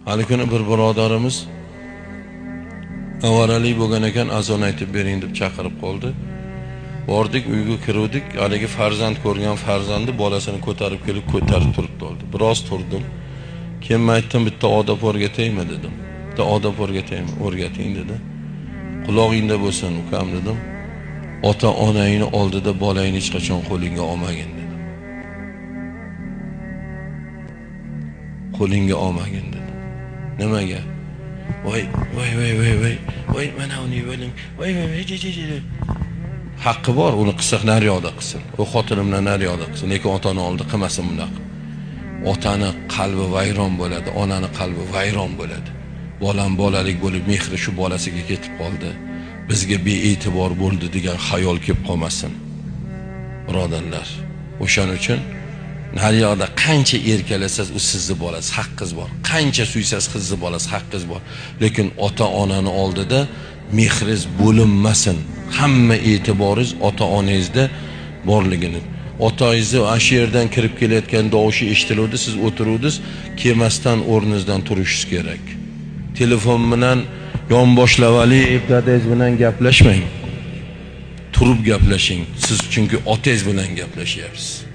Hali kuni bir birodarimiz avaralik bo'lgan ekan, azon aytib bering deb chaqirib qoldi. Bordik, uyga kiruvdik, haligi farzand ko'rgan farzandi bolasini ko'tarib kelib ko'tarib turibdi oldi. Biroz turdim. Keyin men aytdim, bitta odob o'rgataymi dedim. Bitta odob o'rgataymi? O'rgating dedi. Qulog'ingda bo'lsin ukam dedim. Ota onangni oldida bolangni hech qachon qo'lingga olmagin dedim. Qo'lingga olmagin dedim. Nimaga? Voy voy voy voy voy voy mana uni o'lim. Voy voy voy. Haqqi bor, uni qilsa naryoqda qilsin. U xotinim bilan naryoqda qilsin, lekin otani oldida qilmasin bunaqa. Otani qalbi vayron bo'ladi, onani qalbi vayron bo'ladi. Bolam bolalik bo'lib mehri shu bolasiga ketib qoldi. Bizga bee'tibor bo'ldi degan xayol kelib qolmasin. Birodarlar, o'shaning uchun naryoqda qancha erkalasangiz u sizni bolasi, haqqingiz bor. Qancha suysangiz qizni bolasi, haqqingiz bor. Lekin ota-onani oldida mehringiz bo'linmasin. Hamma e'tiboringiz ota-onangizda borligini. Otangizni shu yerdan kirib kelayotgan tovushi eshitiluvdi, siz o'tiruvdingiz, kelmasdan o'rningizdan turishingiz kerak. Telefon bilan yonboshlab olib, dadangiz bilan gaplashmang. Turib gaplashing. Siz chunki otangiz bilan gaplashyapsiz.